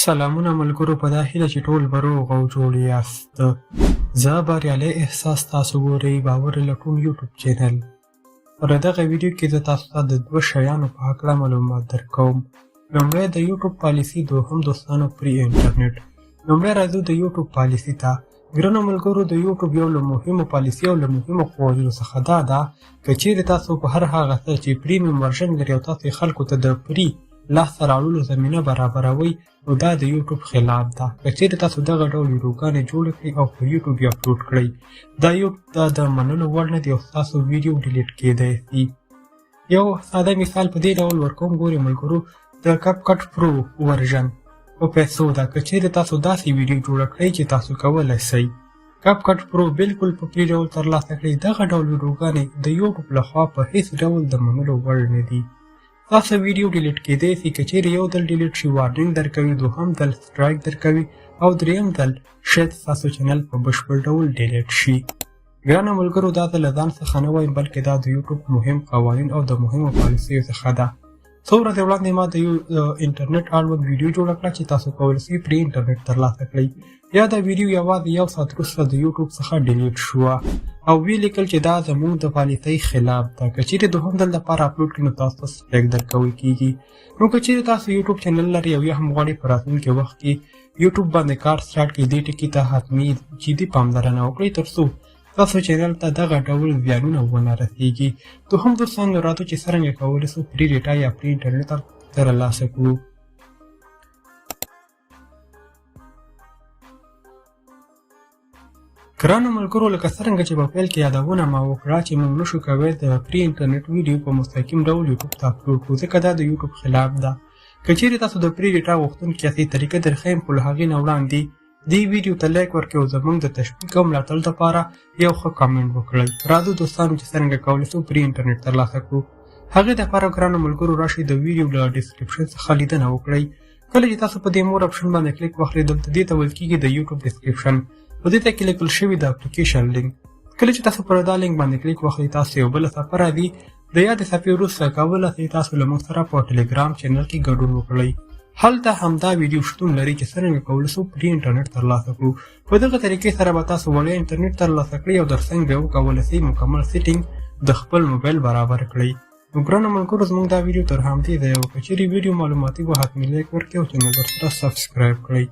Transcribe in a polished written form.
سلامونه ملګرو، په دا هیله چې ټول به روغ او جوړ یاست. زه بریالی احساس، تاسو ګورئ باور لټون یوټیوب چینل. پر دغه ویډیو کې زه تاسو ته د دوه شیانو په هکله معلومات درکوم. لومړی د یوټیوب پالیسي، دوهم دوستانو free انټرنیټ. لومړی راځو د یوټیوب پالیسي ته. ګرانو ملګرو، د یوټیوب یو له مهمو پالیسي او له مهمو قوانینو څخه دا ده، که چیرې تاسو په هر هغه څه چې premium version لري او تاسو یې خلکو ته د free لاسته راوړلو زمینه برابروئ، نو دا د یوټیوب خلاف ده. که چیرې تاسو دغه ډول ویډیوګانې جوړې کړئ او په یوټیوب یې اپلوډ کړئ، دا یو دا د منلو وړ نه دی او ستاسو ویډیو delete کیدای سي. یو ساده مثال په دې ډول ورکوم. ګورئ ملګرو، د CapCut Pro version په پیسو ده. که چیرې تاسو داسې ویډیو جوړه کړئ چې تاسو کولی سئ CapCut Pro بالکل په free ډول ترلاسه کړئ، دغه ډول ویډیوګانې د یوټیوب لخوا په هیڅ ډول د منلو وړ نه دي. تاسو ویډیو delete کیدای سي. که چیرې یو ځل delete شي، warning درکوي، دوهم ځل strike درکوي او دریم ځل شاید ستاسو چینل په بشپړ ډول delete شي. ګرانو ملګرو، دا زه له ځان څخه نه وایم، بلکې دا د یوټیوب مهم قوانین او د مهمو پالیسیو څخه ده. څو ورځې وړاندې ما د یو انټرنیټ اړوند ویډیو جوړه کړه چې تاسو کولی سئ free انټرنیټ ترلاسه کړئ. یاده ویډیو یوازې یو ساعت وروسته د یوټیوب څخه delete شوه او ویې لیکل چې دا زموږ د پالیسۍ خلاف ده. که چیرې دوهم ځل لپاره اپلوډ کړئ، نو تاسو ته strike درکول کیږي. نو که چیرې تاسو یوټیوب چینل لرئ او یا هم غواړئ په راتلونکي وخت کې یوټیوب باندې کار سټارټ کړئ، دې ټکي ته حتمي جدي پاملرنه وکړئ، تر څو تاسو چینل ته دغه ډول زیانونه ونه رسیږي. دوهم دوستانو، راځو چې څرنګه کولی سو free data یا free انټرنیټ ترلاسه کړو. ګرانو ملګرو، لکه څرنګه چې په پیل کې یادونه ما وکړه چې موږ نشو کولی د free انټرنیټ ویډیو په مستقیم ډول یوټیوب ته اپلوډ کړو، ځکه دا د یوټیوب خلاف ده. که چیرې تاسو د free data غوښتونکي یاستئ، طریقه درښیم، خو له هغې نه وړاندې دې ویډیو ته like ورکړئ او زموږ د تشویق او ملاتړ لپاره یو ښه کامنټ وکړئ. راځو دوستانو چې څرنګه کولی سو free انټرنیټ ترلاسه کړو. هغې دپاره ګرانو ملګرو، راشئ د ویډیو له description څخه لیدنه وکړئ. کله چې تاسو په دې more option باندې کلیک وخلئ، دلته دې ته ویل کیږي د یوټیوب description. په دې ته کې لیکل شوي د اپلیکیشن لینک. کله چې تاسو پر دا لینک باندې کلیک وخلئ، تاسو یو بله صفحه راځي. د یادې صفحې وروسته کولی سئ تاسو له موږ سره په ټلګرام چینل کې ګډون وکړئ. هلته همدا ویډیو شتون لري چې څرنګه کولی سو free انټرنیټ ترلاسه کړو. په دغه طریقې سره به تاسو وړیا انټرنیټ ترلاسه کړئ او ترڅنګ به وکولی سئ مکمل setting د خپل موبایل برابر کړئ. نو ګرانو ملګرو، زموږ دا ویډیو تر همدې ځایه وه. که چیرې ویډیو معلوماتي وه، حتمي like ورکړئ او چینل ورسره subscribe کړئ.